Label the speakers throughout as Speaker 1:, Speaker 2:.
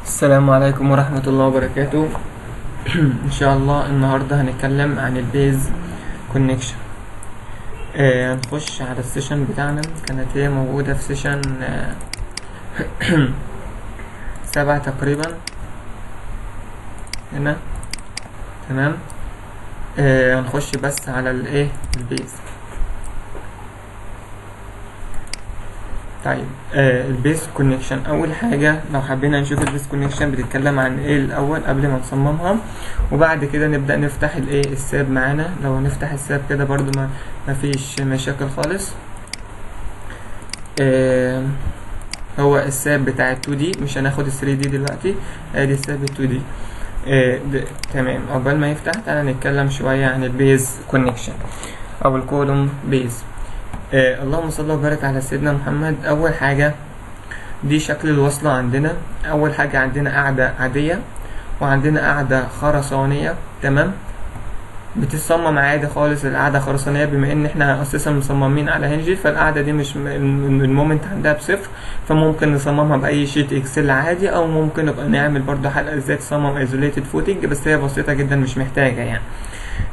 Speaker 1: السلام عليكم ورحمة الله وبركاته. إن شاء الله النهاردة هنتكلم عن ال base connection. هنخش على ال session بتاعنا، كانت هي موجودة في session 7 تقريبا هنا. تمام. هنخش بس على الايه ال base. طيب ال base connection، اول حاجة لو حبينا نشوف ال base connection بتتكلم عن ايه الاول قبل ما نصممها، وبعد كده نبدا نفتح الايه ال SAP معانا. لو نفتح ال SAP كده برضو ما فيش مشاكل خالص. هو ال SAP بتاع 2D، مش هناخد 3D دلوقتي. ادي ال SAP 2D. تمام. عقبال ما يفتح تعالى نتكلم شوية عن ال base connection او ال column base. اللهم صل وبارك على سيدنا محمد. اول حاجة دي شكل الوصلة عندنا. اول حاجة عندنا قاعدة عادية وعندنا قاعدة خرسانيه. تمام. بتتصمم عادي خالص القاعدة خرسانيه، بما ان احنا اساسا مصممين على hinge، فالقاعدة دي مش ال moment عندها بصفر، فممكن نصممها باي sheet Excel عادي، او ممكن نبقى نعمل برضو حلقة ازاي تصمم isolated footing، بس هي بسيطة جدا مش محتاجه يعني.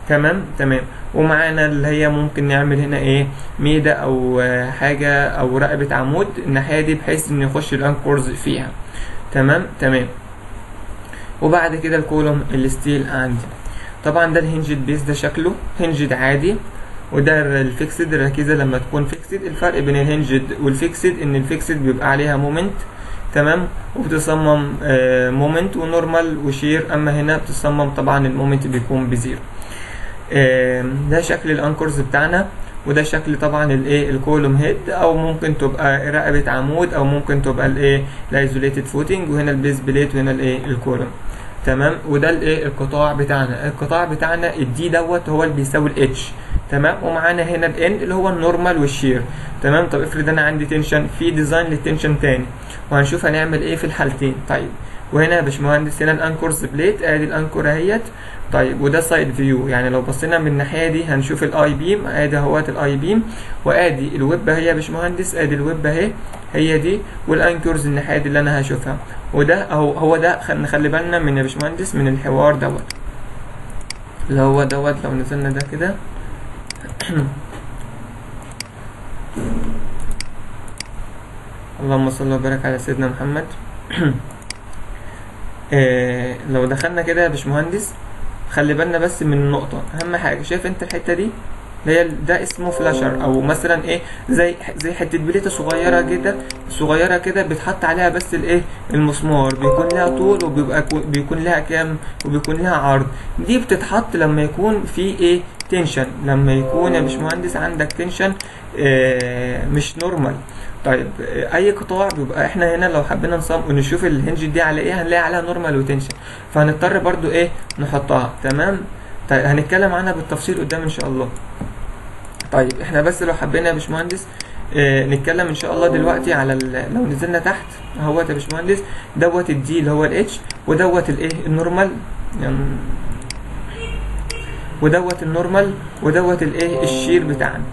Speaker 1: تمام تمام. ومعانا اللي هي ممكن نعمل هنا ايه ميدة او حاجة او رقبة عمود الناحية دي، بحيث ان يخش ال anchors فيها. تمام تمام. وبعد كده ال column ال steel عندي. طبعا ده ال hinged base، ده شكله hinged عادي، وده ال fixed، الركيزة لما تكون fixed. الفرق بين ال hinged وال fixed ان ال fixed بيبقى عليها moment، تمام، وبتصمم moment و normal و shear. اما هنا بتصمم طبعا ال moment بيكون ب zero. ده شكل ال anchors بتاعنا، وده شكل طبعا الايه ال column head، او ممكن تبقى رقبة عمود، او ممكن تبقى الايه ال isolated footing، وهنا ال base plate، وهنا الايه ال column. تمام. وده الايه القطاع بتاعنا. القطاع بتاعنا ال D دوت هو اللي بيساوي ال H. تمام. ومعانا هنا ال N اللي هو ال normal وال shear. تمام. طب افرض انا عندي tension، في design لل tension تاني، وهنشوف هنعمل ايه في الحالتين. طيب وهنا يا باشمهندس هنا ال anchors plate، ادي ال anchor اهيت. طيب وده side view، يعني لو بصينا من الناحية دي هنشوف ال I beam، ادي اهوت ال I beam، وادي الويب اهي يا باشمهندس، ادي الويب اهي هي دي، وال anchors الناحية دي اللي انا هشوفها. وده اهو هو ده. نخلي بالنا من يا باشمهندس من الحوار دوت اللي هو دوت. لو نزلنا ده كده اللهم صل وبارك على سيدنا محمد. لو دخلنا كده يا باشمهندس خلي بالنا بس من النقطة، أهم حاجة. شايف أنت الحتة دي اللي هي ده اسمه flasher، أو مثلا إيه زي حتة بليتة صغيرة كده صغيرة كده، بتحط عليها بس الإيه المسمار، بيكون لها طول وبيبقى بيكون لها كام وبيكون لها عرض. دي بتتحط لما يكون في إيه tension، لما يكون يا باشمهندس عندك tension مش normal. طيب اي قطاع بيبقى احنا هنا لو حبينا نصمم ونشوف ال hinge دي على ايه، هنلاقي عليها normal و tension، فهنضطر برضو ايه نحطها. تمام. طيب هنتكلم عنها بالتفصيل قدام ان شاء الله. طيب احنا بس لو حبينا يا باشمهندس نتكلم ان شاء الله دلوقتي على لو نزلنا تحت اهوت يا باشمهندس دوت ال D اللي هو ال H، ودوت الايه ال normal، يعني ودوت ال normal، ودوت الايه ال shear بتاعنا.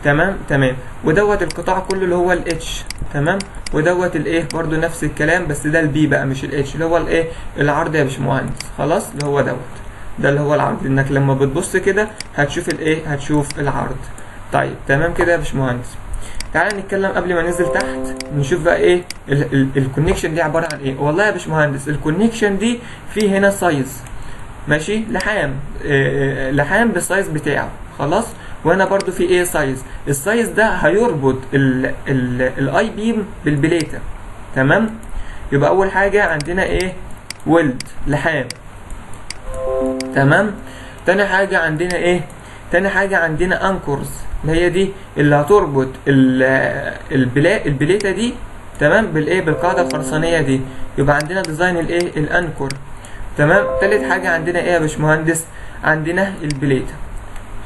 Speaker 1: تمام تمام. ودوت القطاع كله اللي هو ال H. تمام. ودوت الايه برضو نفس الكلام، بس ده ال B بقى مش ال H، اللي هو الايه العرض يا باشمهندس. خلاص اللي هو دوت، ده اللي هو العرض، انك لما بتبص كده هتشوف الايه هتشوف العرض. طيب تمام كده يا باشمهندس. تعالى نتكلم قبل ما ننزل تحت نشوف بقى ايه ال connection دي عبارة عن ايه. والله يا باشمهندس ال connection دي في هنا size، ماشي، لحام لحام بال size بتاعه. خلاص. وهنا برضو في ايه size، ال size ده هيربط ال I beam بالبليته. تمام. يبقى اول حاجة عندنا ايه weld لحام. تمام. تاني حاجة عندنا ايه، تاني حاجة عندنا anchors اللي هي دي اللي هتربط البليته دي، تمام، بالايه بالقاعدة الخرسانيه دي. يبقى عندنا design الايه ال anchor. تمام. تالت حاجة عندنا ايه يا باشمهندس، عندنا البليته.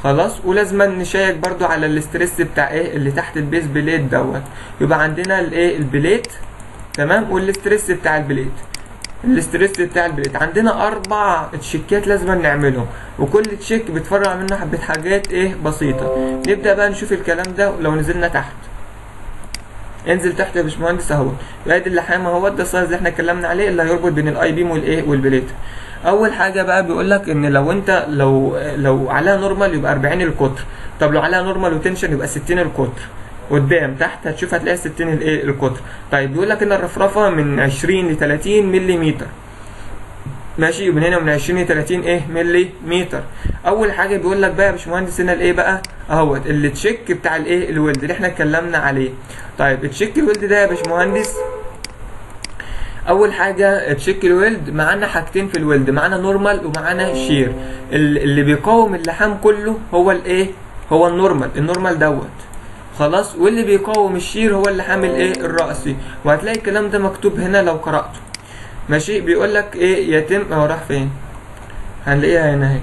Speaker 1: خلاص. ولازم نشيك برضو على ال stress بتاع ايه اللي تحت ال base plate دوت. يبقى عندنا الايه ال plate، تمام، وال stress بتاع ال plate. ال stress بتاع ال plate عندنا 4 تشيكات لازم نعملهم، وكل check بتفرع منه حبه حاجات ايه بسيطة. نبدا بقى نشوف الكلام ده. لو نزلنا تحت انزل تحت يا باشمهندس اهو، ادي اللحام اهوت، ده ال size اللي احنا اتكلمنا عليه اللي هيربط بين ال I beam والايه وال plate. اول حاجة بقى بيقول لك ان لو انت لو عليها normal يبقى 40 القطر، طب لو عليها normal و tension يبقى 60 القطر. قدام تحت هتشوف هتلاقي 60 الايه القطر. طيب بيقول لك ان الرفرفه من 20 ل 30 ملم، ماشي، ومن هنا من 20 ل 30 ايه ملي متر. اول حاجة بيقول لك بقى يا باشمهندس هنا الايه بقى اهوت ال check بتاع الايه ال weld اللي احنا اتكلمنا عليه. طيب check ال weld ده يا باشمهندس، اول حاجة check ال weld معانا حاجتين في ال weld، معانا normal ومعانا shear. اللي بيقاوم اللحام كله هو الايه، هو ال normal، ال normal دوت خلاص، واللي بيقاوم ال shear هو اللحام الايه الرأسي. وهتلاقي الكلام ده مكتوب هنا لو قرأته، ماشي. بيقول لك ايه يتم، هو راح فين، هنلاقيها هنا اهي،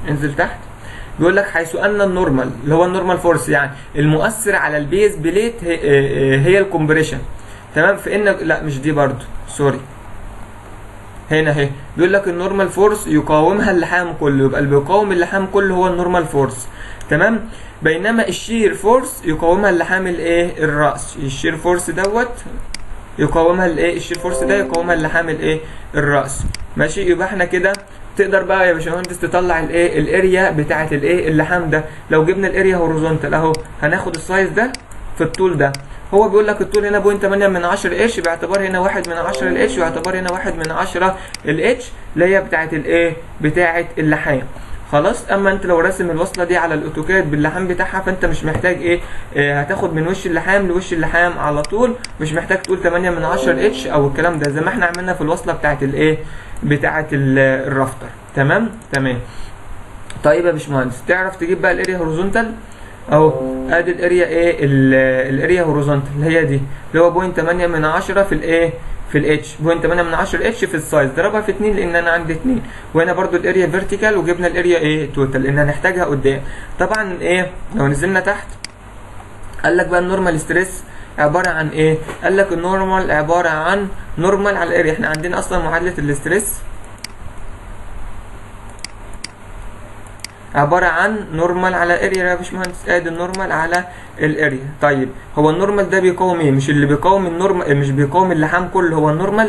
Speaker 1: انزل تحت. بيقول لك حيث ان ال normal اللي هو ال normal force يعني المؤثر على ال base plate هي ال compression، تمام. فان لا مش دي برضو، sorry، هنا اهي بيقول لك ال normal force يقاومها اللحام كله، يبقى اللي بيقاوم اللحام كله هو ال normal force، تمام. بينما ال shear force يقاومها اللحام الايه الرأس، ال shear force دوت يقاومها الايه ال shear force ده يقاومها اللحام الايه الرأس، ماشي. يبقى احنا كده تقدر بقى يا باشمهندس تطلع الايه ال area بتاعه الايه اللحام ده. لو جبنا ال area horizontal اهو، هناخد ال size ده في الطول ده، هو بيقول لك الطول هنا 0.8 H، باعتبار هنا 1/10 ال H، واعتبار هنا 1/10 ال H اللي هي بتاعه الايه بتاعه اللحام، خلاص. اما انت لو راسم الوصلة دي على ال AutoCAD باللحام بتاعها فانت مش محتاج ايه، هتاخد من وش اللحام لوش اللحام على طول، مش محتاج تقول 8/10 H او الكلام ده زي ما احنا عملنا في الوصلة بتاعه الايه بتاعه ال rafter، تمام تمام. طيب يا باشمهندس تعرف تجيب بقى ال area horizontal اهو، ادي ال area ايه ال area horizontal اللي هي دي اللي هو 0.8 في الايه في ال H، 0.8 H في ال size، ضربها في 2 لان انا عندي 2، وهنا برضو ال area vertical وجبنا ال area ايه total لان هنحتاجها قدام. طبعا ايه لو نزلنا تحت قال لك بقى ال normal stress عبارة عن ايه، قال لك ال normal عبارة عن normal على ال area. احنا عندنا اصلا معادلة ال stress عبارة عن normal على area يا باشمهندس، ادي ال normal على ال area. طيب هو ال normal ده بيقاوم ايه؟ مش اللي بيقاوم ال normal، مش بيقاوم اللحام كله هو ال normal،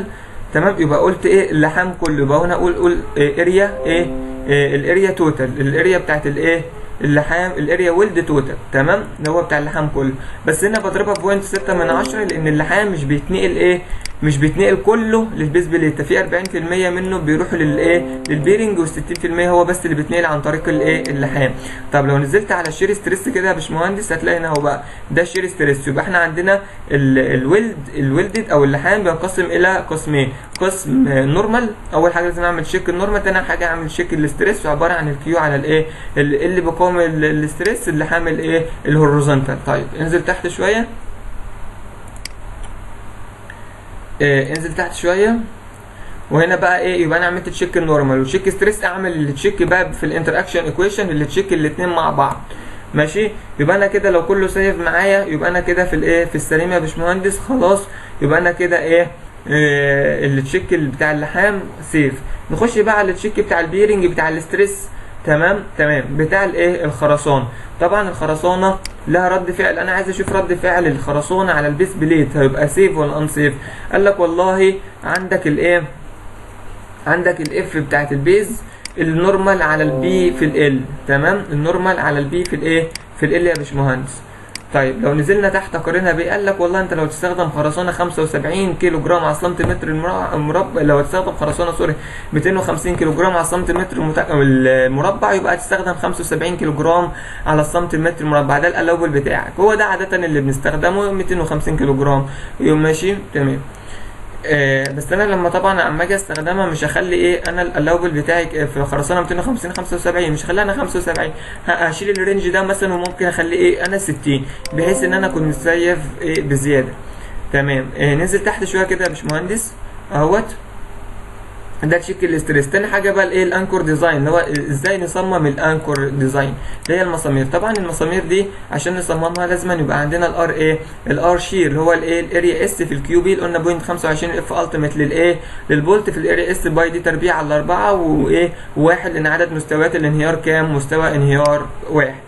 Speaker 1: تمام. يبقى قلت ايه اللحام كله، يبقى هنا اقول إيه area ايه، إيه ال area total، ال area بتاعت الايه اللحام، ال area weld total، تمام، اللي هو بتاع اللحام كله. بس هنا بضربها في 0.6 لان اللحام مش بيتنقل ايه، مش بيتنقل كله لل base plate، في 40% منه بيروح للايه لل bearing، وال60% هو بس اللي بيتنقل عن طريق الايه اللحام. طب لو نزلت على ال shear stress كده يا باشمهندس هتلاقي هنا اهو بقى ده shear stress. يبقى احنا عندنا ال weld ال welded او اللحام بينقسم الى قسمين، قسم normal، اول حاجة لازم اعمل check ال normal، تاني حاجة اعمل check ال stress، وعبارة عن ال Q على الايه اللي بيقاوم ال stress اللحام الايه ال horizontal. طيب انزل تحت شوية، انزل تحت شوية، وهنا بقى ايه، يبقى انا عملت check ال normal و check stress، اعمل ال check بقى في ال interaction equation اللي check الاثنين مع بعض، ماشي. يبقى انا كده لو كله safe معايا يبقى انا كده في الايه في السليم يا باشمهندس، خلاص. يبقى انا كده ايه، ال check بتاع اللحام safe. نخش بقى على ال check بتاع ال bearing بتاع ال stress، تمام تمام، بتاع الايه الخرسانه. طبعا الخرسانه لها رد فعل، انا عايز اشوف رد فعل الخرسانه على ال base plate هيبقى safe ولا unsafe. قال لك والله عندك الايه، عندك ال F بتاعت ال base ال normal على ال B في L، تمام، ال normal على ال B في الايه في L يا باشمهندس. طيب لو نزلنا تحت قارنها بايه، قال لك والله انت لو تستخدم خرسانه 75 كيلو جرام على سنتيمتر المربع، لو تستخدم خرسانه sorry 250 كيلو جرام على سنتيمتر المربع، يبقى تستخدم 75 كيلو جرام على السنتيمتر المربع، ده ال allowable بتاعك، هو ده عادة اللي بنستخدمه 250 كيلو جرام، ماشي تمام. بس انا لما طبعا اما اجي استخدمها مش هخلي ايه، انا ال allowable بتاعي في خرسانه 250 75 مش هخليها انا 75، هشيل ال range ده مثلا وممكن اخليه ايه انا 60، بحيث ان انا اكون safe ايه بزيادة، تمام. ننزل تحت شوية كده يا باشمهندس اهوت، ده check ال stress. تاني حاجة بقى الايه ال anchor design، اللي هو ازاي نصمم ال anchor design اللي هي المسامير. طبعا المسامير دي عشان نصممها لازم يبقى عندنا ال R ايه ال R shear اللي هو الايه ال area S في ال Q B، اللي قلنا 0.25 F ultimate للايه لل bolt في ال area S pi d تربيع على 4 وايه واحد، لان عدد مستويات الانهيار كام؟ مستوى انهيار واحد.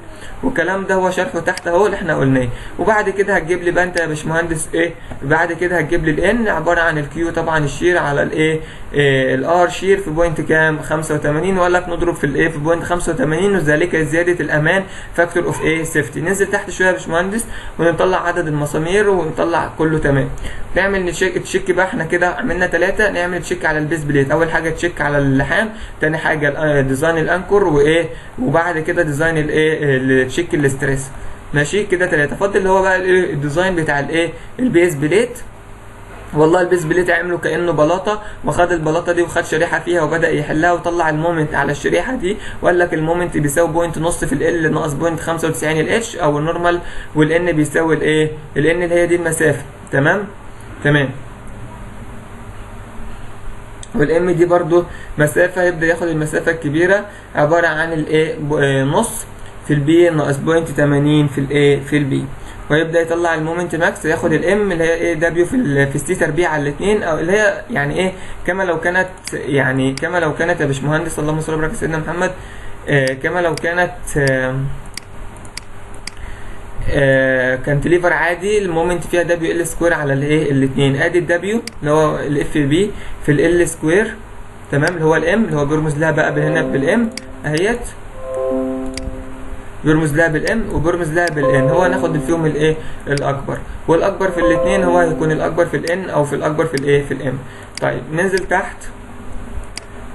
Speaker 1: والكلام ده هو شرحه تحت اهو اللي احنا قلناه. وبعد كده هتجيب لي بقى انت يا باشمهندس ايه؟ بعد كده هتجيب لي ال N عبارة عن ال Q طبعا ال shear على الايه ال R shear في point كام؟ 85، وقال لك نضرب في الايه في point 85، وذلك زيادة الامان factor of ايه safety. ننزل تحت شوية يا باشمهندس ونطلع عدد المسامير ونطلع كله تمام. نعمل check بقى، احنا كده عملنا 3، نعمل check على ال base plate. اول حاجة check على اللحام، تاني حاجة design ال anchor وايه، وبعد كده design الايه ال check ال stress. ماشي كده 3. فاضل اللي هو بقى الايه ال design بتاع الايه ال base plate. والله ال base plate عمله كانه بلاطة، وخد البلاطه دي وخد شريحة فيها وبدا يحلها وطلع ال moment على الشريحة دي، وقال لك ال moment بيساوي point نص في L ناقص point 95 ال H او ال normal، وال N بيساوي الايه ال N اللي هي دي المسافة. تمام تمام. وال M دي برضو مسافة، يبدا ياخد المسافة الكبيرة عبارة عن الايه نص في ال B ناقص point 80 في الايه في ال B، ويبدا يطلع ال moment max، ياخد ال M اللي هي ايه W في ال C تربيع على الاثنين، او اللي هي يعني ايه كما لو كانت، يعني كما لو كانت يا باشمهندس اللهم صل وبارك على سيدنا محمد، كما لو كانت cantilever عادي ال moment فيها W L square على الايه الاثنين. ادي ال W اللي هو ال F B في L square، تمام، اللي هو ال M اللي هو بيرمز لها بقى هنا بال M اهيت، بيرمز لها بال M وبيرمز لها بال N. هو ناخد فيهم الايه الاكبر، والاكبر في الاثنين هو هيكون الاكبر في ال N او في الاكبر في الايه في ال M. طيب ننزل تحت،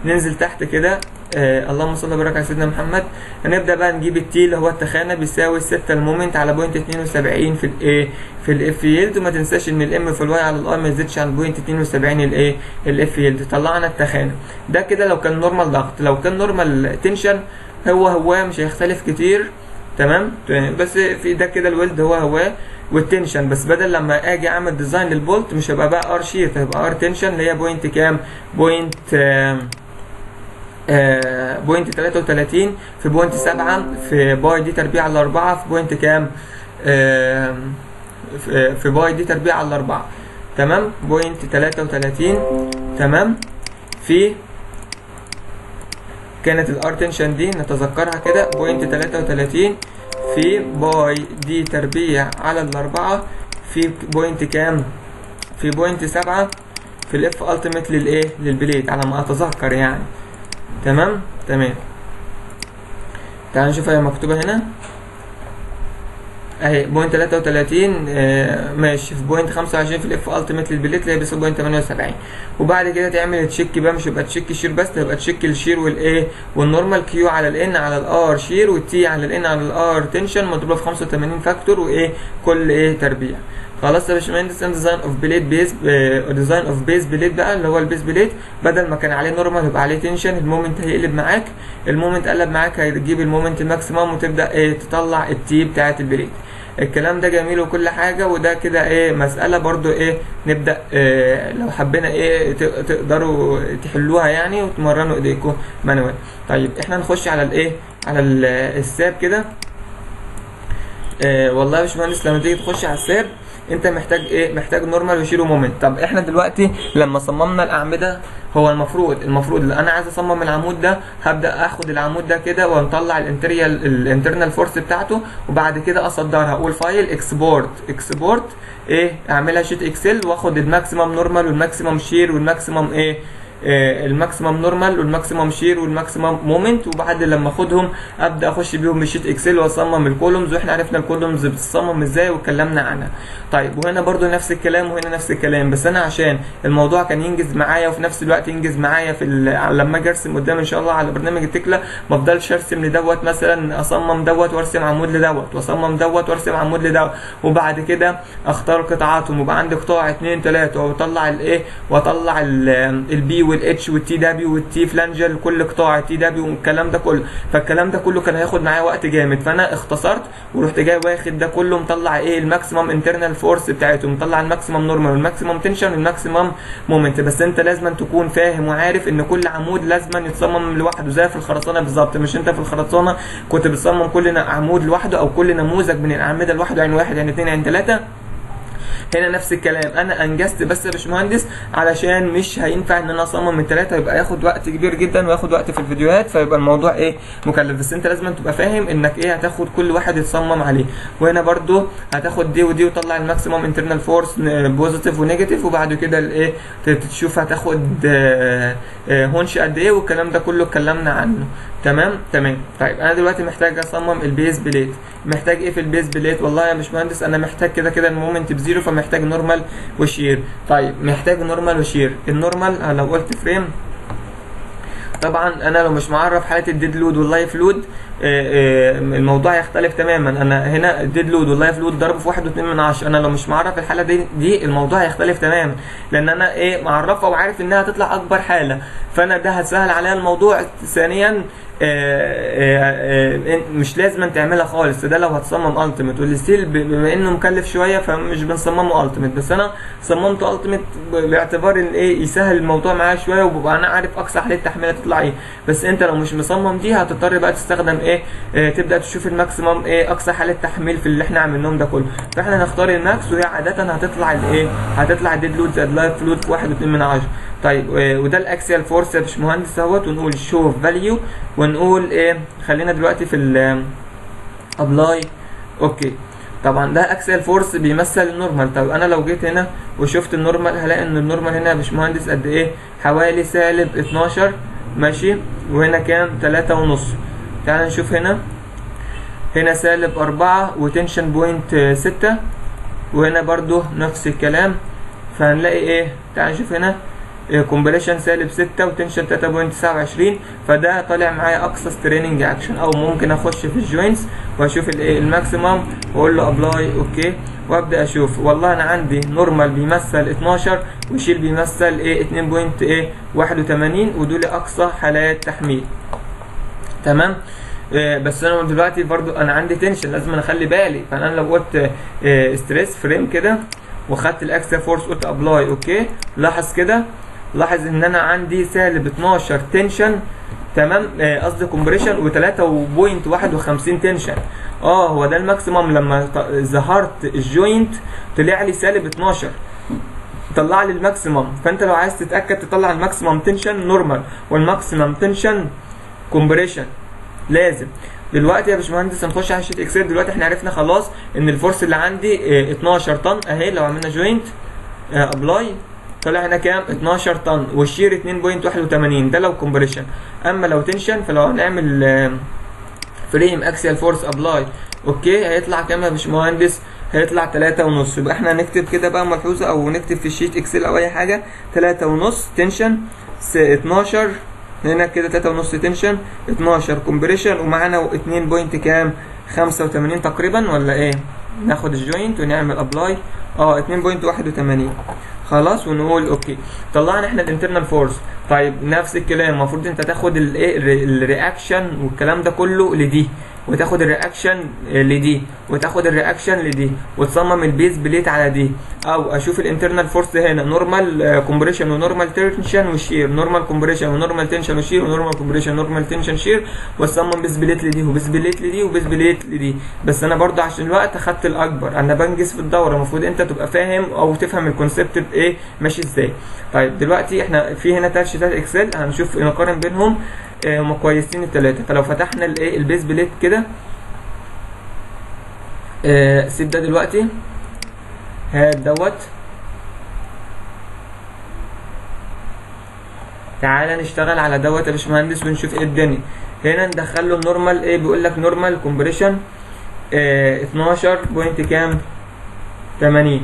Speaker 1: ننزل تحت كده، اللهم صل وبارك على سيدنا محمد. هنبدا بقى نجيب ال T اللي هو التخانه بيساوي 6 ال moment على point 72 في الايه في ال F yield، وما تنساش ان ال M في ال Y على ال I ما يزيدش عن point 72 الايه ال F yield. طلعنا التخانه ده كده لو كان normal ضغط، لو كان normal tension هو هو مش هيختلف كتير. تمام، بس في ده كده ال weld هو هو وال tension، بس بدل لما اجي اعمل design لل bolt مش هيبقى بقى R shear، هيبقى R tension اللي هي point كام؟ point point 33 في point 7 في pi D تربيع على 4 في point كام؟ في pi D تربيع على 4. تمام، point 33. تمام، في كانت ال R tension دي نتذكرها كده point 33 في pi D تربيع على الأربعة في point كام؟ في point 7 في ال F ultimate للايه لل plate على ما اتذكر يعني. تمام تمام. تعال نشوف هي مكتوبة هنا اهي point 33، ماشي، في point 25 في ال F ultimate لل plate اللي هي بيساوي point 78. وبعد كده تعمل check بقى، مش يبقى check shear بس، هيبقى check ال shear والايه وال normal، Q على ال N على ال R shear وال T على ال N على ال R tension مضروبة في 85 factor وايه كل ايه تربيع. خلاص يا باشمهندس. design of plate base، design of base plate بقى اللي هو ال base plate بدل ما كان عليه normal يبقى عليه tension، ال moment هيقلب معاك، ال moment قلب معاك هتجيب ال moment maximum وتبدا ايه تطلع ال T بتاعه ال plate. الكلام ده جميل وكل حاجة، وده كده ايه مسالة برضو ايه نبدا إيه لو حبينا ايه تقدروا تحلوها يعني وتمرنوا ايديكم manual. طيب احنا نخش على الايه على ال SAP كده. والله يا باشمهندس لما تيجي تخش على ال SAP انت محتاج ايه؟ محتاج normal و shear و moment. طب احنا دلوقتي لما صممنا الاعمدة، هو المفروض اللي انا عايز اصمم العمود ده، هبدا اخد العمود ده كده ونطلع ال internal force بتاعته، وبعد كده اصدرها، اقول file export، export ايه، اعملها sheet Excel، واخد ال maximum normal وال maximum shear وال maximum ايه، ال maximum normal وال maximum shear وال maximum moment، وبعد لما اخدهم ابدا اخش بيهم ال sheet Excel واصمم ال columns، واحنا عرفنا ال columns بتصمم ازاي واتكلمنا عنها. طيب وهنا برضو نفس الكلام وهنا نفس الكلام، بس انا عشان الموضوع كان ينجز معايا وفي نفس الوقت ينجز معايا في لما اجي ارسم قدام ان شاء الله على برنامج ال Tekla، ما افضلش ارسم لدوت مثلا، اصمم دوت وارسم عمود لدوت، واصمم دوت وارسم عمود لدوت، وبعد كده اختار قطاعاتهم، ويبقى عندي قطاع 2 3 واطلع الايه واطلع ال B وال H وال tw وال T flange لكل قطاع tw والكلام ده كله. فالكلام ده كله كان هياخد معايا وقت جامد، فانا اختصرت ورحت جاي واخد ده كله مطلع ايه ال maximum internal force بتاعته، مطلع ال maximum normal وال maximum tension وال maximum moment. بس انت لازم تكون فاهم وعارف ان كل عمود لازم يتصمم لوحده زي في الخرسانه بالظبط. مش انت في الخرسانه كنت بتصمم كل عمود لوحده او كل نموذج من الاعمدة لوحده، عين واحد عين 2 عين 3. هنا نفس الكلام، انا انجزت بس يا باشمهندس علشان مش هينفع ان انا اصمم من 3، يبقى ياخد وقت كبير جدا وياخد وقت في الفيديوهات، فيبقى الموضوع ايه مكلف. بس انت لازم تبقى فاهم انك ايه هتاخد كل واحد يتصمم عليه. وهنا برده هتاخد دي ودي وطلع ال maximum internal force positive و negative، وبعد كده الايه تشوف هتاخد haunch قد ايه، والكلام ده كله اتكلمنا عنه. تمام تمام. طيب انا دلوقتي محتاج اصمم ال base plate. محتاج ايه في ال base plate؟ والله يا باشمهندس انا محتاج كده كده ال moment ب zero، فمحتاج normal و shear. طيب محتاج normal و shear. ال normal لو قلت frame، طبعا انا لو مش معرف حاله ال dead load وال live load الموضوع يختلف تماما. انا هنا ال dead load وال live load ضرب في 1.2، انا لو مش معرف الحالة دي الموضوع هيختلف تماما، لان انا ايه معرفة وعارف انها هتطلع اكبر حاله، فانا ده هتسهل عليا الموضوع. ثانيا مش لازم تعملها خالص، ده لو هتصمم ultimate. وال steel بما انه مكلف شوية فمش بنصممه ultimate، بس انا صممته ultimate باعتبار ان ايه يسهل الموضوع معايا شوية، وببقى انا عارف اقصى حاله تحميل هتطلع ايه. بس انت لو مش مصمم دي هتضطر بقى تستخدم ايه، تبدا تشوف ال maximum ايه اقصى حاله تحميل في اللي احنا عملناهم ده كله. فاحنا هنختار ال max، وهي عادة هتطلع الايه، هتطلع dead load زائد live load في 1.2. طيب وده ال axial force يا باشمهندس اهوت، ونقول show value، ونقول ايه، خلينا دلوقتي في ال apply okay. طبعا ده axial force بيمثل ال normal. طب انا لو جيت هنا وشفت ال normal هلاقي ان ال normal هنا يا باشمهندس قد ايه، حوالي سالب 12 ماشي، وهنا كام 3.5. تعال نشوف هنا، هنا سالب 4 و tension point 6، وهنا برضو نفس الكلام. فهنلاقي ايه، تعال نشوف هنا compression سالب 6 و tension 3.29، فده طالع معايا اقصى straining action. او ممكن اخش في ال joints واشوف الايه ال maximum واقول له apply okay، وابدا اشوف والله انا عندي normal بيمثل 12 و shear بيمثل ايه 2.81، ودول اقصى حالات تحميل. تمام. بس انا دلوقتي برضو انا عندي tension لازم انا اخلي بالي. فانا لو قلت stress frame كده وخدت ال axial force قلت apply okay، لاحظ كده، لاحظ ان انا عندي سالب 12 tension، تمام، قصدي compression، و3.51 tension. هو ده ال maximum. لما ظهرت ال joint طلع لي سالب 12، طلع لي ال maximum. فانت لو عايز تتاكد تطلع ال maximum tension normal وال maximum tension compression لازم. دلوقتي يا باشمهندس هنخش على sheet Excel. دلوقتي احنا عرفنا خلاص ان ال force اللي عندي 12 طن اهي. لو عملنا joint apply طلع هنا كام 12 طن، وال shear 2.81، ده لو compression. اما لو tension فلو هنعمل frame axial force apply okay هيطلع كام يا باشمهندس؟ هيطلع 3.5. يبقى احنا هنكتب كده بقى ملحوظة، او نكتب في ال sheet Excel او اي حاجة 3.5 tension 12، هنا كده 3.5 tension 12 compression، ومعانا 2 point كام 85 تقريبا ولا ايه؟ ناخد ال joint ونعمل apply 2.81 خلاص، ونقول okay. طلعنا احنا ال internal force. طيب نفس الكلام المفروض انت تاخد الايه ال reaction والكلام ده كله لدي، وتاخد ال reaction لدي، وتاخد ال reaction لدي، وتصمم ال base plate على دي. او اشوف ال internal force هنا normal compression و normal tension و shear، normal compression و normal tension و shear، و normal compression normal tension shear، واصمم base plate لدي و base plate لدي و base plate لدي. بس انا برضو عشان الوقت اخدت الاكبر، انا بنجز في الدورة، المفروض انت تبقى فاهم او تفهم ال concept بايه ماشي ازاي. طيب دلوقتي احنا في هنا 3 شيتات Excel هنشوف نقارن بينهم، هما كويسين الثلاثة. فلو فتحنا الايه ال base plate كده، سيب ده دلوقتي، هات دوت، تعالى نشتغل على دوت يا باشمهندس ونشوف ايه الدنيا. هنا ندخل له ال normal ايه، بيقول لك normal compression 12 point كام 80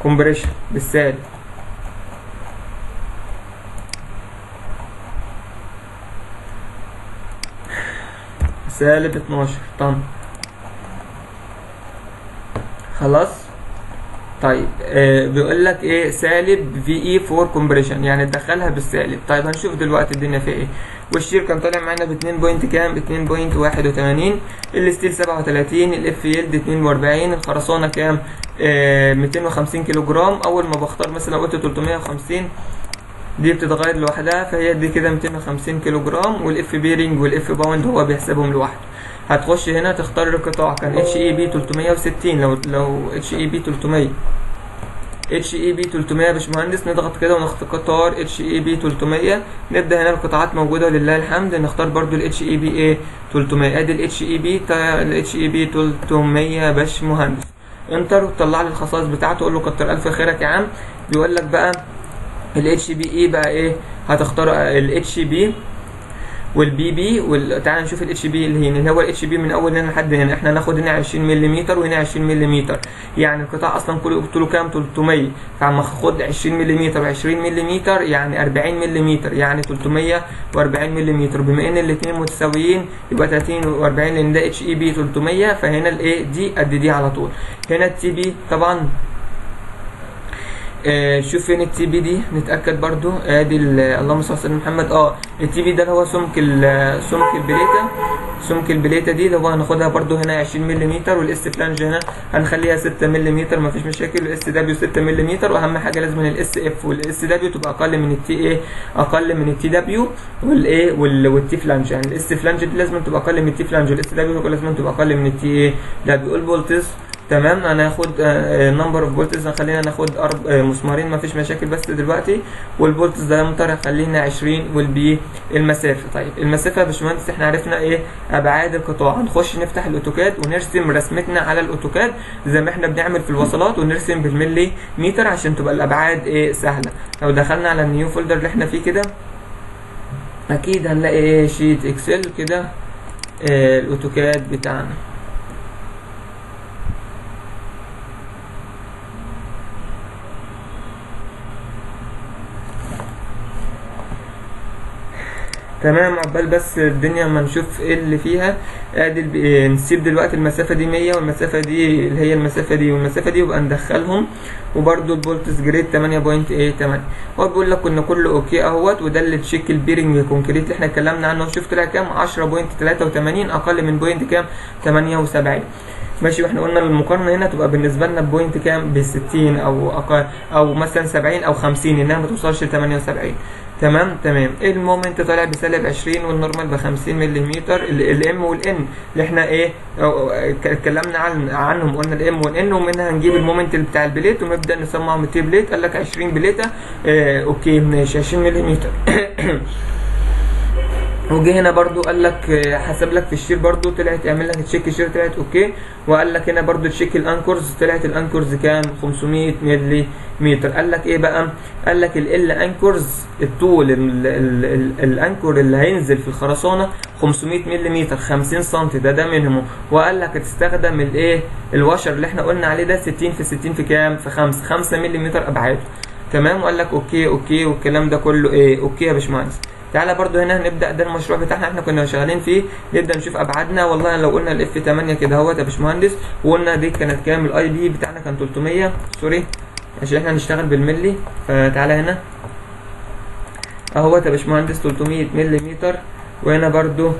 Speaker 1: compression بالسالب، سالب 12 طن خلاص. طيب بيقول لك ايه سالب VE 4 compression، يعني تدخلها بالسالب. طيب هنشوف دلوقتي الدنيا فيها ايه. وال shear كان طالع معانا ب 2 point كام 2.81، ال steel 37، ال F yield 42، الخرسانه كام 250 كيلو جرام. اول ما بختار مثلا قلت 350 دي بتتغير لوحدها، فهي دي كده 250 كيلو جرام، وال F bearing وال F bound هو بيحسبهم لوحده. هتخش هنا تختار القطاع، كان HEB 360، لو HEB 300، HEB 300 يا باشمهندس، نضغط كده ونختار HEB 300. نبدا هنا القطاعات موجودة ولله الحمد، نختار برضو ال HEB ايه 300، ادي ال HEB ال HEB 300 يا باشمهندس. enter وطلع لي الخصائص بتاعته، قول له كتر الف خيرك يا عم. بيقول لك بقى ال HBE بقى ايه، هتختار ال HB وال BB تعال نشوف ال HB اللي هنا، اللي هو ال HB من اول هنا لحد هنا، احنا هناخد هنا 20 ملم وهنا 20 ملم، يعني القطاع اصلا كله طوله كام؟ 300، فعم اخد 20 ملم و20 ملم يعني 40 ملم، يعني 340 ملم. بما ان الاثنين متساويين يبقى 30 و40، لان ده HEB 300، فهنا الايه دي قد دي على طول. هنا ال TB طبعا شوف فين ال TB دي، نتاكد برضو. ادي اللهم صل على سيدنا محمد. ال TB ده اللي هو سمك البليته، سمك البليته دي اللي هو هناخدها برضو هنا 20 ملم، وال S flange هنا هنخليها 6 ملم مفيش مشاكل، وال SW 6 ملم. واهم حاجة لازم ال SF وال SW تبقى اقل من ال T ايه، اقل من ال TW والايه وال T flange، يعني ال S flange دي لازم تبقى اقل من ال T flange، وال SW لازم تبقى اقل من ال T ايه W. ال bolts تمام، هناخد number of bolts، خلينا ناخد مسمارين مفيش مشاكل بس دلوقتي. وال bolts diameter هخلينا 20، وال B المسافة. طيب المسافة يا باشمهندس احنا عرفنا ايه ابعاد القطاع، هنخش نفتح ال AutoCAD ونرسم رسمتنا على ال AutoCAD زي ما احنا بنعمل في الوصلات، ونرسم بالملي متر عشان تبقى الابعاد ايه سهلة. لو دخلنا على ال new folder اللي احنا فيه كده اكيد هنلاقي ايه sheet Excel كده، ال AutoCAD بتاعنا. تمام، عقبال بس الدنيا ما نشوف ايه اللي فيها. ادي نسيب دلوقتي المسافة دي 100، والمسافة دي اللي هي المسافة دي والمسافة دي، ويبقى ندخلهم. وبرده ال bolts grade 8.8، هو بيقول لك ان كله okay اهوت. وده اللي check ال bearing concrete اللي احنا اتكلمنا عنه، شوف طلع كام، 10.83، اقل من point كام، 78. ماشي، واحنا قلنا المقارنة هنا تبقى بالنسبة لنا point كام، ب 60 او اقل، او مثلا 70 او 50، انها ما توصلش ل 78. تمام تمام. ال moment طالع بسالب 20، وال normal ب 50 ملم. ال M وال N اللي احنا ايه اتكلمنا عنهم، قلنا ال M وال N، ومنها هنجيب ال moment بتاع ال plate ونبدا نصمم ال T plate. قال لك 20 بليته، okay ماشي 20 ملم. وجه هنا برضو قال لك حسب لك في ال shear برضو، طلعت اعمل لك check shear طلعت okay. وقال لك هنا برضو check ال anchors، طلعت ال anchors كام، 500 ملم. قال لك ايه بقى، قال لك ال anchors الطول ال anchor اللي هينزل في الخرسانه 500 ملم، 50 سم، ده minimum. وقال لك تستخدم الايه ال washer اللي احنا قلنا عليه ده 60 في 60 في كام، في 5 ملم ابعاده. تمام، وقال لك okay okay والكلام ده كله ايه okay يا باشمهندس. تعالى برضو هنا هنبدا، ده المشروع بتاعنا احنا كنا شغالين فيه، نبدا نشوف ابعادنا. والله لو قلنا ال F 8 كده اهوت يا باشمهندس، وقلنا دي كانت كام، ال IP بتاعنا كان 300، sorry عشان احنا هنشتغل بالملي، فتعالى هنا اهوت يا باشمهندس 300 ملم. وهنا برضو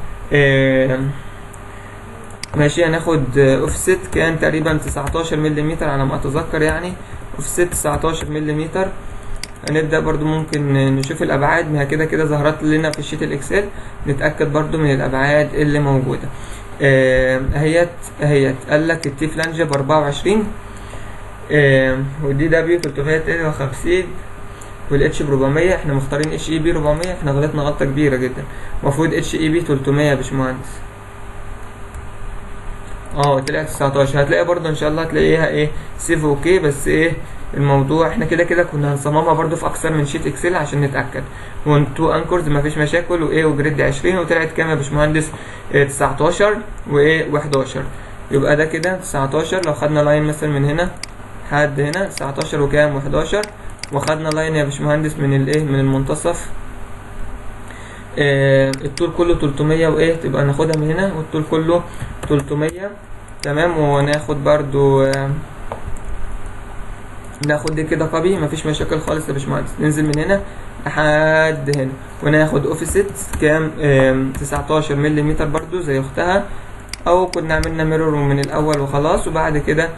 Speaker 1: ماشي، هناخد اوفست كان تقريبا 19 ملم على ما اتذكر، يعني اوفست 19 ملم. هنبدأ برضو ممكن نشوف الأبعاد، ما كده كده ظهرت لنا في ال sheet ال Excel، نتأكد برضو من الأبعاد اللي موجودة. اهيت اهيت، قال لك ال T flange ب 24، وال DW 352، وال H ب 400. احنا مختارين HEB 400، احنا غلطنا غلطة كبيرة جدا، المفروض HEB 300 يا باشمهندس. طلعت 19، هتلاقي برضو ان شاء الله هتلاقيها ايه save okay. بس ايه الموضوع، احنا كده كده كنا هنصممها برضو في اكثر من sheet Excel عشان نتاكد. 1 2 anchors مفيش مشاكل، وايه و grade 20، وطلعت كام يا باشمهندس، 19 وايه و11، يبقى ده كده 19. لو خدنا line مثلا من هنا لحد هنا 19 وكام و11، وخدنا line يا باشمهندس من الايه من المنتصف، الطول كله 300 وايه، تبقى ناخدها من هنا والطول كله 300. تمام، وناخد برضو ناخد دي كده copy مفيش مشاكل خالص يا باشمهندس. ننزل من هنا لحد هنا وناخد اوفست كام 19 ملم برضو زي اختها، او كنا عملنا mirror من الاول وخلاص. وبعد كده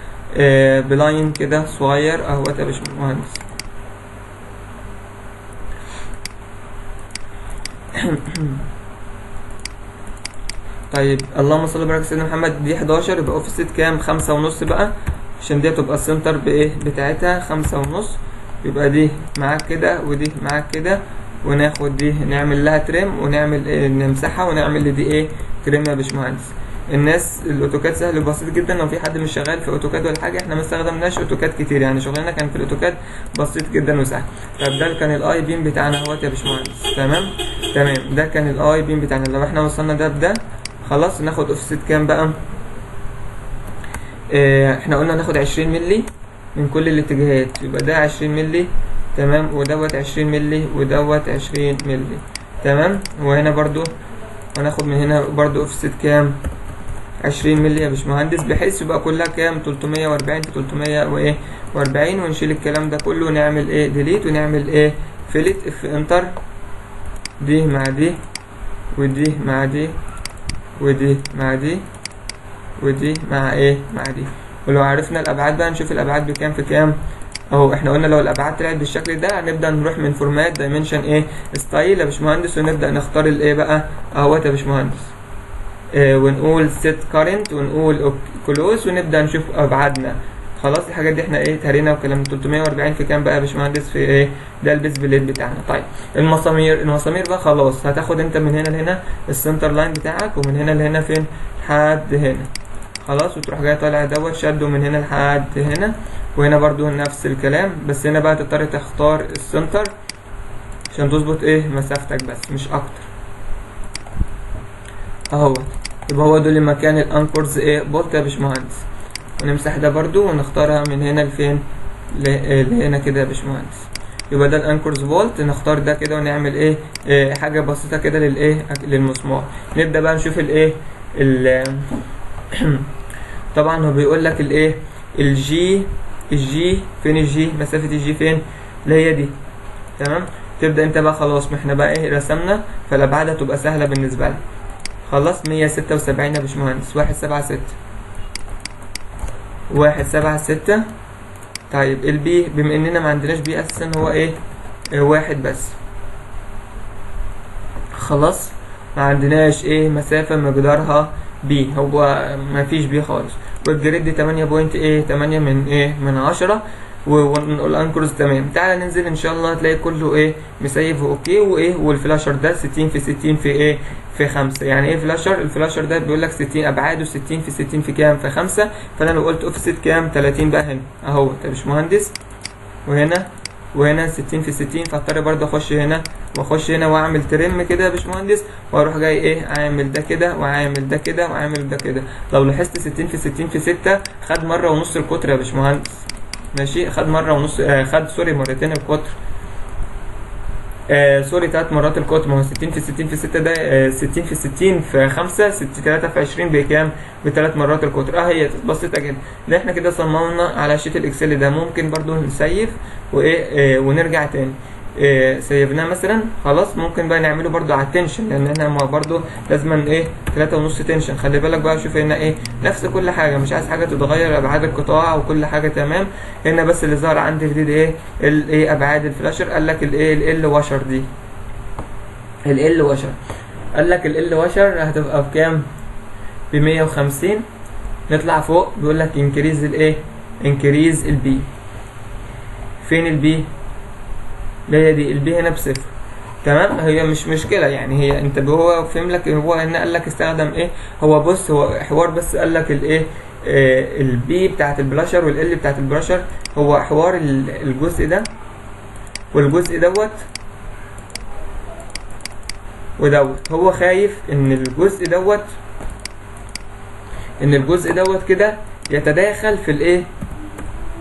Speaker 1: ب line كده صغير اهوت يا باشمهندس. طيب اللهم صل وبارك على سيدنا محمد، دي 11 يبقى اوفست كام؟ 5.5 بقى، عشان دي تبقى ال center بايه بتاعتها 5.5. يبقى دي معاك كده ودي معاك كده، وناخد دي نعمل لها trim ونعمل إيه، نمسحها ونعمل لدي ايه trim يا باشمهندس. الناس ال AutoCAD سهل وبسيط جدا، لو في حد مش شغال في AutoCAD ولا حاجة، احنا ما استخدمناش AutoCAD كتير يعني، شغلنا كان في ال AutoCAD بسيط جدا وسهل. طب ده كان ال I beam بتاعنا اهوت يا باشمهندس. تمام تمام، ده كان ال I beam بتاعنا. لو احنا وصلنا ده بده خلاص، ناخد اوفست كام بقى؟ اه احنا قلنا ناخد 20 مللي من كل الاتجاهات، يبقى ده 20 مللي تمام، ودوت 20 مللي، ودوت 20 مللي تمام. وهنا برضو هناخد من هنا برضو اوفست كام؟ 20 مللي يا باشمهندس، بحيث يبقى كلها كام؟ 340 في 300 وايه و40. ونشيل الكلام ده كله ونعمل ايه delete، ونعمل ايه fillet F enter، دي مع دي ودي مع دي ودي مع دي ودي مع ايه مع دي. ولو عرفنا الابعاد بقى نشوف الابعاد بكام في كام اهو. احنا قلنا لو الابعاد طلعت بالشكل ده هنبدا نروح من format dimension ايه style يا باشمهندس، ونبدا نختار الايه بقى اهوت يا باشمهندس، ونقول set current ونقول close، ونبدا نشوف ابعادنا. خلاص الحاجات دي احنا ايه تهرينا وكلام. 340 في كام بقى يا باشمهندس؟ في ايه ده ال base plate بتاعنا. طيب المسامير، المسامير بقى خلاص هتاخد انت من هنا لهنا ال center line بتاعك، ومن هنا لهنا فين؟ لحد هنا خلاص، وتروح جاي طالع دوت شده من هنا لحد هنا، وهنا برضو نفس الكلام، بس هنا بقى تضطر تختار ال center عشان تظبط ايه مسافتك بس مش اكتر اهوت. يبقى هو دول مكان ال anchors ايه bolt يا باشمهندس. ونمسح ده برضو ونختارها من هنا لفين؟ لهنا كده يا باشمهندس. يبقى ده ال anchors bolt، نختار ده كده ونعمل ايه، إيه حاجة بسيطة كده للايه للمسمار. نبدا بقى نشوف الايه طبعا هو بيقول لك الايه ال G، ال G فين؟ ال G مسافة ال G فين؟ اللي هي دي تمام. تبدا انت بقى خلاص، ما احنا بقى ايه رسمنا، فالابعاد هتبقى سهلة بالنسبة لنا. خلاص 176 يا باشمهندس، 176 176. طيب ال B بما اننا ما عندناش B اساسا هو ايه؟ واحد بس. خلاص ما عندناش ايه مسافة مقدارها B، هو ما فيش B خالص. وال grade 8 point ايه 8 من ايه من 10، ونقول anchors تمام. تعالى ننزل ان شاء الله هتلاقي كله ايه مسيف okay. وايه وال flasher ده 60 في 60 في ايه في 5. يعني ايه flasher؟ ال flasher ده بيقول لك 60 ابعاده 60 في 60 في كام؟ في 5. فانا لو قلت اوفست كام؟ 30 بقى هنا اهو يا باشمهندس، وهنا وهنا 60 في 60. فاضطر برضه اخش هنا واخش هنا واعمل trim كده يا باشمهندس، واروح جاي ايه عامل ده كده وعامل ده كده وعامل ده كده. لو لاحظت 60 في 60 في 6 خد مرة ونص القطر يا باشمهندس، ماشي، خد مرة ونص، خد sorry مرتين القطر، sorry 3 مرات القطر. ما هو 60 في 60 في 6 ده 60 في 60 في 5 6 3 في 20 بكام؟ بثلاث مرات القطر. هي بسيطة جدا. ده احنا كده صممنا على sheet ال Excel ده. ممكن برضو نسيف وايه ونرجع تاني. سيفناه مثلا خلاص، ممكن بقى نعمله برضو على ال tension، لان احنا برضو لازما ايه 3.5 tension. خلي بالك بقى، شوف هنا ايه نفس كل حاجة، مش عايز حاجة تتغير، ابعاد القطاع وكل حاجة تمام. هنا بس اللي ظهر عندي جديد ايه الايه ابعاد ال flasher. قال لك الايه L washer دي، L washer قال لك L washer هتبقى بكام؟ ب 150. نطلع فوق بيقول لك increase الايه increase ال B. فين ال B؟ اللي هي دي ال B هنا بصفر تمام. هي مش مشكلة يعني، هي انت هو فهم لك، هو هنا قال لك استخدم ايه، هو بص هو حوار بس قال لك الايه ال B بتاعت ال flasher وال L بتاعت ال flasher، هو حوار الجزء ده والجزء دوت ودوت. هو خايف ان الجزء دوت، ان الجزء دوت كده يتداخل في الايه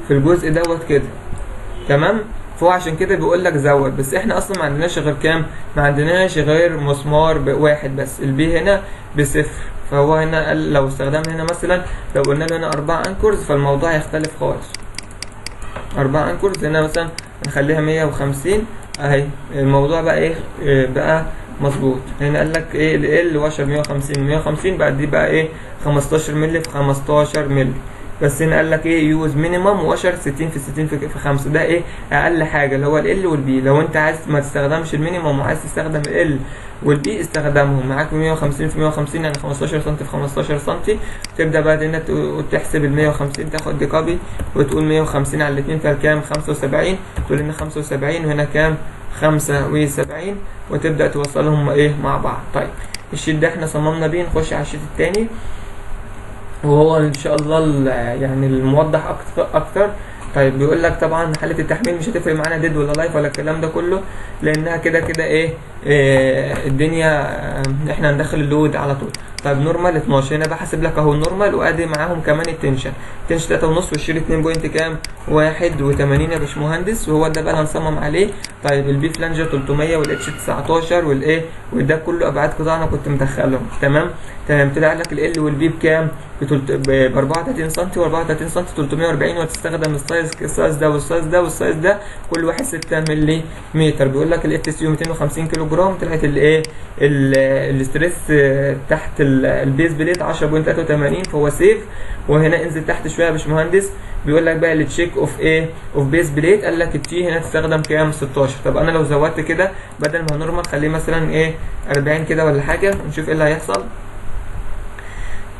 Speaker 1: في الجزء دوت كده تمام. فهو عشان كده بيقول لك زود، بس احنا اصلا ما عندناش غير كام؟ ما عندناش غير مسمار واحد بس، ال B هنا بصفر. فهو هنا قال لو استخدمنا هنا مثلا، لو قلنا له هنا 4 anchors فالموضوع هيختلف خالص. 4 anchors هنا مثلا نخليها 150 اهي، الموضوع بقى ايه بقى مظبوط. هنا قال لك ايه L washer 150 150، بعد دي بقى ايه 15 مللي في 15 مللي. بس هنا قال لك ايه use minimum washer 60 في 60 في 5، ده ايه اقل حاجة اللي هو L وال B. لو انت عايز ما تستخدمش ال minimum وعايز تستخدم L وال B استخدمهم، معاك 150 في 150 يعني 15 سم في 15 سم. تبدا بقى هنا تحسب ال 150، تاخد دي copy وتقول 150 على الاثنين فكام 75، تقول هنا 75 وهنا كام 75، وتبدا توصلهم ايه مع بعض. طيب ال sheet ده احنا صممنا بيه، نخش على ال sheet الثاني وهو ان شاء الله يعني الموضح اكتر. طيب بيقول لك طبعا حاله التحميل مش هتفرق معانا dead ولا live ولا الكلام ده كله، لانها كده كده ايه الدنيا احنا هندخل ال load على طول. طيب normal 12، هنا بحسب لك اهو ال normal وادي معاهم كمان ال tension، tension 3.5 وال shear 2 point كام 81 يا باشمهندس، وهو ده بقى اللي هنصمم عليه. طيب ال B flange 300 وال H 19 والايه وده كله ابعاد قطاع انا كنت مدخلهم. تمام تمام. طلع لك L وال B بكام؟ ب 34 سم و34 سم 340، وهتستخدم ال size ال size ده وال size ده وال size ده كل واحد 6 ملم. بيقول لك ال Fcu 250 كيلو جرام، طلعت الايه ال stress تحت ال base plate 10.83 فهو safe. وهنا انزل تحت شوية يا باشمهندس، بيقول لك بقى ال check of ايه of base plate، قال لك ال t هنا تستخدم كام 16. طب انا لو زودت كده بدل ما normal خليه مثلا ايه 40 كده ولا حاجة، ونشوف ايه اللي هيحصل.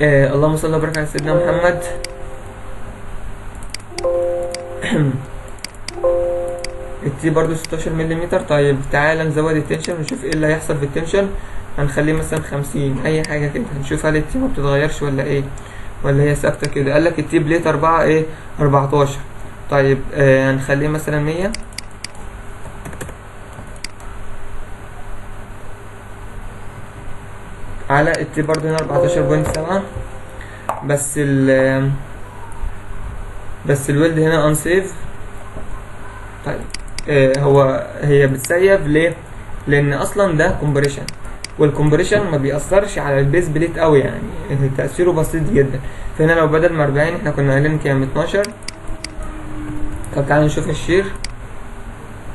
Speaker 1: اللهم صل وبارك على سيدنا محمد. ال t برضو 16 ملم. طيب تعالى نزود ال tension ونشوف ايه اللي هيحصل في ال tension. هنخليه مثلا 50 اي حاجة كده، هنشوف هل ال t ما بتتغيرش ولا ايه ولا هي ثابتة كده. قال لك ال t plate 4 ايه 14. طيب هنخليه مثلا 100. على ال t برضو هنا 14.7، بس ال بس ال weld هنا unsafe. طيب هو هي بت safe ليه؟ لان اصلا ده compression، وال compression ما بيأثرش على ال base plate قوي، يعني تأثيره بسيط جدا. فهنا لو بدل ما 40 احنا كنا قايلين كام 12. طب تعالى نشوف ال shear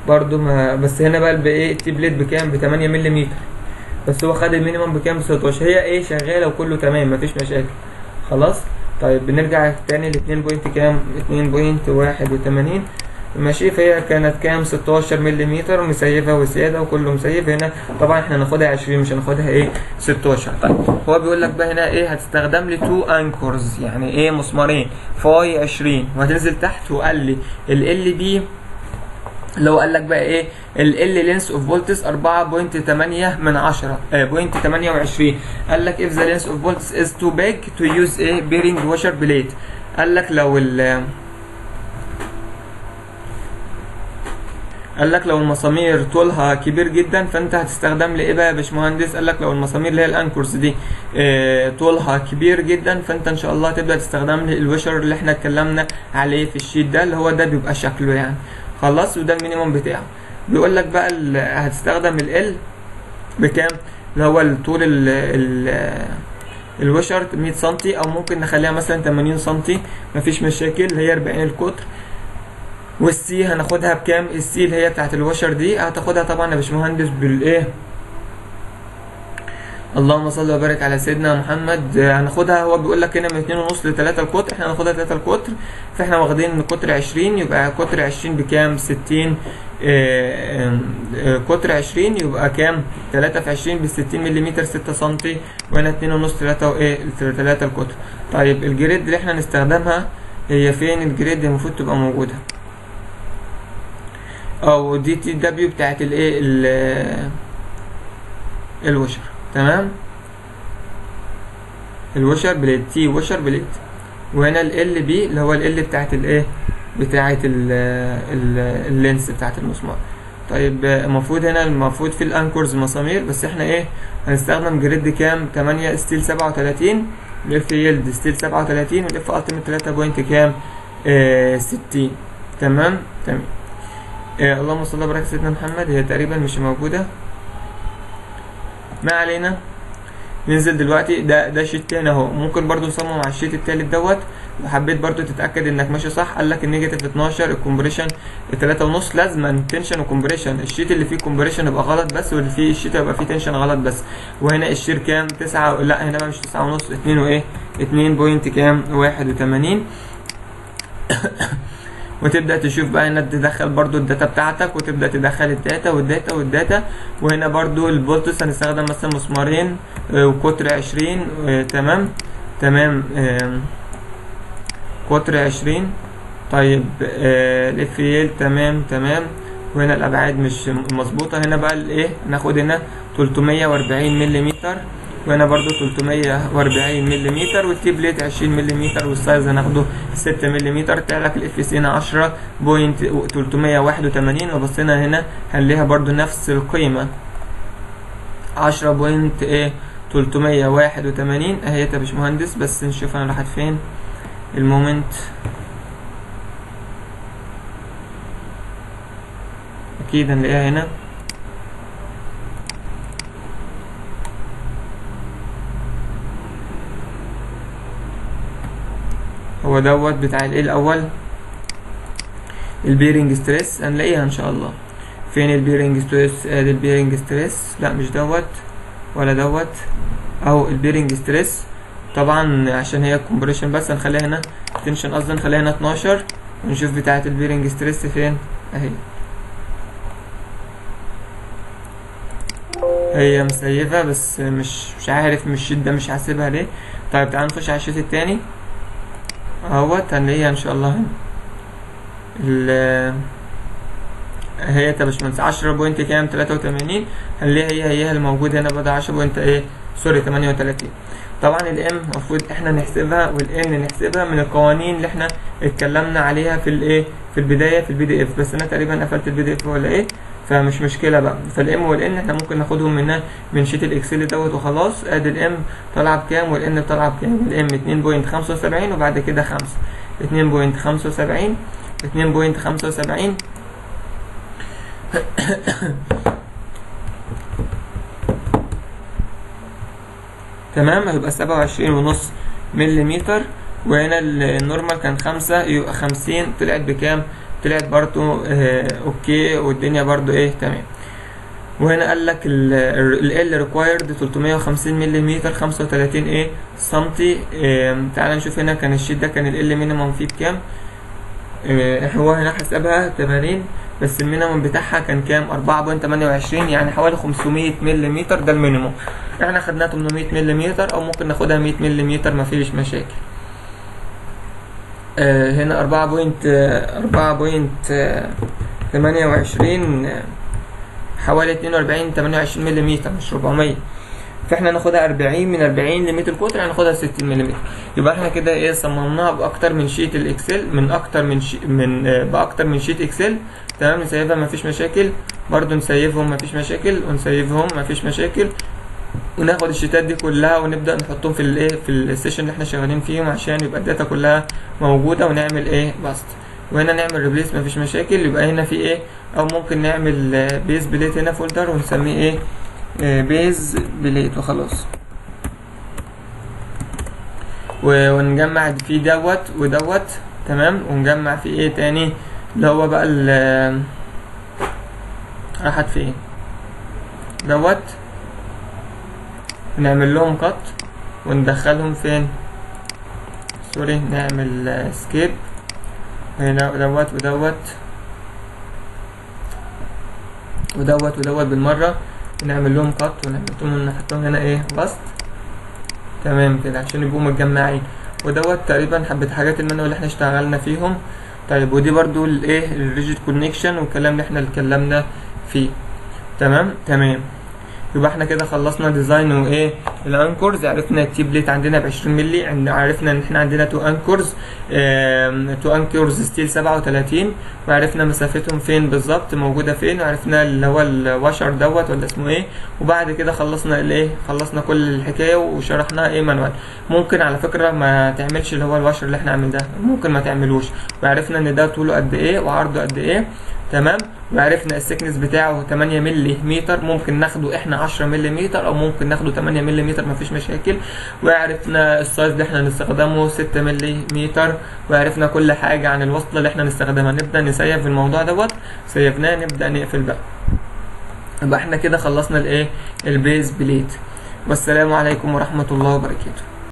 Speaker 1: برضو ما بس هنا بقى بايه t plate بكام؟ ب 8 ملم، بس هو خد ال minimum بكام؟ ب 16. هي ايه شغالة وكله تمام مفيش مشاكل خلاص. طيب بنرجع تاني ل 2 point كام؟ 2.81 ماشي. فهي كانت كام؟ 16 ملم مسيفه وزيادة وكله مسيف. هنا طبعا احنا هناخدها 20 مش هناخدها ايه 16. طيب هو بيقول لك بقى هنا ايه هتستخدم لي 2 anchors، يعني ايه مسمارين phi 20، وهتنزل تحت. وقال لي L B لو قال لك بقى ايه L length of bolts 4.8 من 10 0.28. قال لك if the length of bolts is too big to use a bearing washer plate. قال لك لو قال لك لو المسامير طولها كبير جدا فانت هتستخدم لايه بقى يا باشمهندس؟ قال لك لو المسامير اللي هي ال anchors دي طولها كبير جدا فانت ان شاء الله هتبدا تستخدم لي ال washer اللي احنا اتكلمنا عليه في ال sheet ده، اللي هو ده بيبقى شكله يعني خلاص، وده ال minimum بتاعه. بيقول لك بقى هتستخدم L بكام؟ اللي هو الطول ال washer 100 سم، او ممكن نخليها مثلا 80 سم مفيش مشاكل، اللي هي 40 القطر. وال C هناخدها بكام؟ ال C اللي هي بتاعت ال washer دي هتاخدها طبعا يا باشمهندس بالايه؟ اللهم صل وبارك على سيدنا محمد. هناخدها هو بيقول لك هنا من 2.5 ل 3 القطر، احنا هناخدها 3 القطر، فاحنا واخدين قطر 20، يبقى قطر 20 بكام؟ 60. قطر 20 يبقى كام؟ 3 في 20 ب 60 ملم 6 سم، وهنا 2.5 3 وايه 3 القطر. طيب ال grade اللي احنا هنستخدمها هي فين؟ ال grade المفروض تبقى موجودة او دي tw بتاعت الايه ال washer. تمام، ال washer plate t washer plate، وهنا L B اللي هو L بتاعت الايه بتاعت ال length بتاعت المسمار. طيب المفروض هنا المفروض في ال anchors مسامير، بس احنا ايه هنستخدم grade كام؟ 8 steel 37، ال F yield steel 37، وال F ultimate 3 point كام؟ 60. تمام تمام. اللهم صل وبارك على سيدنا محمد. هي تقريبا مش موجودة، ما علينا. ننزل دلوقتي ده sheet تاني اهو، ممكن برضو نصمم على ال sheet التالت دوت. وحبيت برضو تتاكد انك ماشي صح. قال لك ال negative 12 ال compression 3.5، لازما tension و compression. ال sheet اللي فيه compression يبقى غلط بس، واللي فيه ال sheet يبقى فيه tension غلط بس. وهنا ال shear كام؟ 9، لا هنا بقى مش 9.5، 2 وايه 2 point كام 81. وتبدا تشوف بقى هنا تدخل برضو ال data بتاعتك، وتبدا تدخل ال data وال data وال data. وهنا برضو ال bolts هنستخدم مثلا مسمارين وقطر 20. تمام تمام، قطر 20. طيب ال F yield تمام تمام. وهنا الابعاد مش مظبوطة. هنا بقى الايه، ناخد هنا 340 ملم، وهنا برضو 340 ملم، وال T plate 20 ملم، وال size هناخده 6 ملم. طلع لك ال FC هنا 10.381. وبصينا هنا هنلاقيها برضو نفس القيمة 10.381 اهي يا باشمهندس. بس نشوف انا راحت فين ال moment، اكيد هنلاقيها هنا. هو دوت بتاع الايه الاول، ال bearing stress، هنلاقيها ان شاء الله. فين ال bearing stress؟ ادي ال bearing stress، لا مش دوت ولا دوت، او ال bearing stress طبعا عشان هي compression بس هنخليها هنا tension، قصدي نخليها هنا 12، ونشوف بتاعه ال bearing stress فين. اهي هي مسيفه بس مش عارف، مش ال sheet ده مش حاسبها ليه. طيب تعال نخش على ال sheet التاني اهوت، هنلاقيها ان شاء الله هنا. هي يا باشمهندس 10 point كام 83، هنلاقيها هي الموجودة هنا بدل 10 point ايه sorry 38. طبعا ال M المفروض احنا نحسبها وال N نحسبها من القوانين اللي احنا اتكلمنا عليها في الايه في البداية في ال PDF، بس انا تقريبا قفلت ال PDF ولا ايه، فمش مشكلة بقى. فال M وال N احنا ممكن ناخدهم من sheet ال Excel دوت وخلاص. ادي ال M طالعه بكام وال N طالعه بكام. ال M 2.75 وبعد كده 5، 2.75 2.75 تمام، هيبقى 27.5 مليمتر. وهنا ال normal كان 5 يبقى 50، طلعت بكام؟ طلعت برضو okay، والدنيا برضو ايه تمام. وهنا قال لك ال L required 350 مليمتر 35 ايه سنتي. تعال نشوف هنا كان ال sheet ده كان ال L minimum فيه بكام. هو هنا حسبها 80 بس ال minimum بتاعها كان كام؟ 4.28، يعني حوالي 500 مليمتر ده ال minimum. احنا خدناها 800 مليمتر او ممكن ناخدها 100 مليمتر مفيش مشاكل. هنا 4.28 حوالي 42 28 مليمتر مش 400، فاحنا ناخدها 40 من 40 لمتر قطر، يعني ناخدها 60 مليمتر. يبقى احنا كده ايه صممناها باكتر من sheet ال Excel، من اكتر من من باكتر من sheet Excel. تمام، نسيفها مفيش مشاكل، برضو نسيفهم مفيش مشاكل، ونسيفهم مفيش مشاكل، وناخد الشيتات دي كلها ونبدا نحطهم في الايه في ال session اللي احنا شغالين فيهم عشان يبقى ال data كلها موجودة، ونعمل ايه paste. وهنا نعمل replace مفيش مشاكل. يبقى هنا في ايه، او ممكن نعمل base plate هنا folder ونسميه ايه base plate وخلاص، ونجمع فيه دوت ودوت. تمام، ونجمع فيه ايه تاني اللي هو بقى ال راحت فين دوت، نعمل لهم cut وندخلهم فين، sorry نعمل escape هنا دوت ودوت ودوت ودوت بالمرة، ونعمل لهم cut ونحطهم نحطهم هنا ايه paste. تمام كده عشان يبقوا متجمعين. ودوت تقريبا حبة حاجات ال manual اللي احنا اشتغلنا فيهم. طيب ودي برضو الايه ال rigid connection والكلام اللي احنا اتكلمنا فيه. تمام تمام، يبقى احنا كده خلصنا design وايه ال anchors. عرفنا ال T plate عندنا ب 20 مللي، عرفنا ان احنا عندنا two anchors، two anchors steel 37، وعرفنا مسافتهم فين بالظبط موجودة فين، وعرفنا اللي هو ال washer دوت ولا اسمه ايه. وبعد كده خلصنا الايه، خلصنا كل الحكاية وشرحناها ايه manual. ممكن على فكرة ما تعملش اللي هو ال washer اللي احنا عملناه، ممكن ما تعملوش. وعرفنا ان ده طوله قد ايه وعرضه قد ايه. تمام، وعرفنا ال thickness بتاعه 8 مللي متر، ممكن ناخده احنا 10 مللي متر او ممكن ناخده 8 مللي متر مفيش مشاكل. وعرفنا ال size اللي احنا هنستخدمه 6 مللي متر، وعرفنا كل حاجة عن الوصلة اللي احنا هنستخدمها. نبدا نسيف الموضوع دوت، سيفناه نبدا نقفل بقى. يبقى احنا كده خلصنا الايه ال base plate. والسلام عليكم ورحمة الله وبركاته.